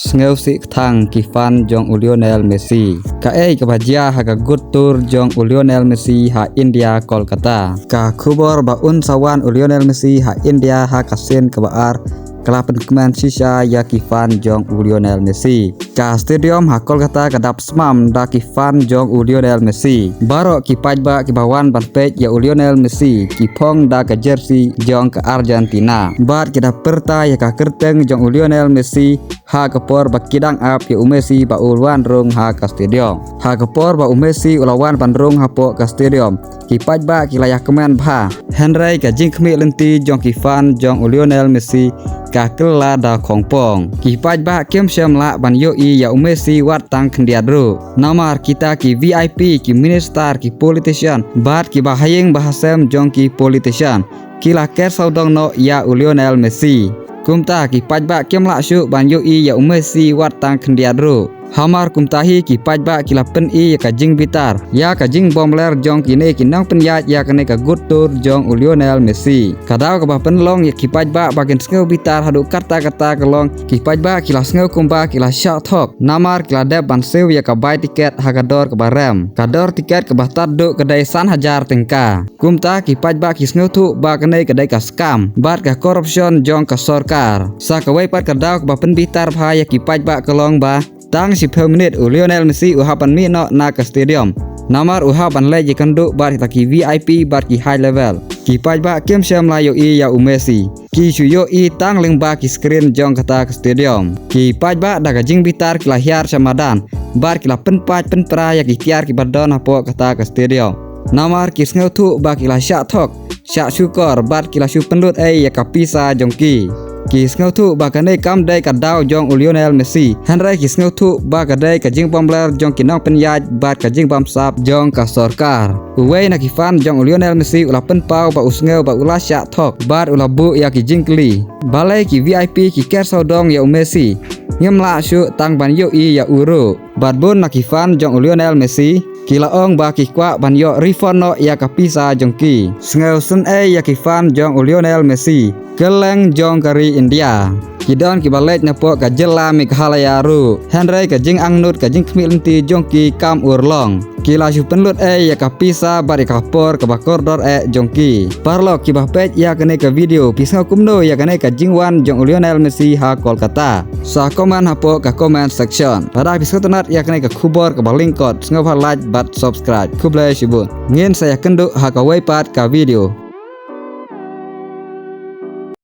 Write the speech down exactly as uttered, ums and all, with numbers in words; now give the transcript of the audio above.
Sngewsih kthang ki fan jong u Lionel Messi. Kaei kaba jia ha ka gut tour jong u Lionel Messi ha India, Kolkata? Ka khubor ba un sa wan u Lionel Messi ha India ha ka sien kaba ar ka la pynkmen shisha ïa ki fan jong u Lionel Messi. Ka stadium ha Kolkata ka dap smam da ki fan jong u Lionel Messi. Baroh ki paidbah kiba wan ban peit ïa u Lionel Messi ki phong da ka jersey jong ka Argentina. Bad ki da pyrta ïa ka kyrteng jong u Lionel Messi ha ka por ba ki dang ap ïa u Messi ba u wan rung ha ka stadium. Ha ka por ba u Messi u la wan ban rung hapoh ka stadium, ki paidbah ki la ïa kmen bha. Hynrei ka jingkhmih lynti jong ki fan jong u Lionel Messi ka kylla da khongpong. Ki paidbah kim shym lah ban ïohi ïa u Messi wat tang khyndiat ruh. Namar kita ki V I P, ki minister, ki politician bad kiba ha ïing ba ha sem jong ki politician ki la ker sawdong noh ïa u Lionel Messi. Kumta ki paidbah kim lah shuh ban ïohi ïa u Messi wat tang khyndiat ruh. Hamar kumta hi ki paidbah ki la pyni ïa ka jingbitar, ïa ka jingbymler jong kine ki nongpynïaid ïa kane ka gut tour jong u Lionel Messi. Ka daw kaba pynlong ïa ki paidbah ba kin sngew bitar haduh katta katta ka long, ki paidbah ki la sngew kumba ki la shah thok namar ki la dep ban siew ïa ka bai tiket ha ka dor kaba rem. Ka dor tiket kaba tad duh ka dei san hajar tyngka. Kumta ki paidbah ki sngewthuh ba kane ka dei ka scam bad ka corruption jong ka sorkar. Sa kawei pat ka daw kaba pynbitar bha ïa ki paidbah ka long ba tang shiphew minit u Lionel Messi u hap ban mih noh na ka stadium. Namar u hap ban leit ïakynduh bad kita ki V I P bad ki high level. Ki paidbah kim shym la ïohi ïa u Messi. Ki shu ïohi tang lyngba ki screen jong kata ka stadium. Ki paidbah da ka jingbitar ki la hiar sha madan bad ki la pynpait pynpra ïa ki tiar kiba don hapoh kata ka stadium. Namar ki sngewthuh ba ki la shah thok, shah shukor bad ki la shu pynlut ei ïa ka pisa jong ki. Ki sngewthuh ba kane kam dei ka daw jong u Lionel Messi. Hynrei ki sngewthuh ba ka dei ka jingbymler jong ki nongpynïaid bad ka jingbamsap jong ka sorkar. Uwei na ki fan jong u Lionel Messi u la pynpaw ba u sngew ba u la shah thok bad u la buh ïa ki jingkylli. Balei ki V I P ki ker sawdong ïa u Messi? Ngim lah shuh tang ban ïohi ïa u ruh. Bad bun na ki fan jong u Lionel Messi ki la ong ba ki kwah ban ïoh refund noh ïa ka pisa jong ki. Sngew sngewsih ïa ki fan jong u Lionel Messi. Kylleng jong ka ri India ki don kiba leit napoh ka jylla Meghalaya ruh. Hynrei ka jingangnud ka jingkhmih lynti jong ki kam urlong. Ki la shu pynlut ei ïa ka pisa bad ïa ka por kaba kordor eh jong ki. Paralok kiba peit ïa kane ka video, phi sngew kumno ïa kane ka jingwan jong u Lionel Messi ha Kolkata? Sa comment hapoh ka comment section. Lada phi sngewtynnat ïa kane ka khubor kaba lyngkot, sngewbha like bad subscribe. Khublei shibun. Ngin sa ïakynduh ha kawei pat ka video.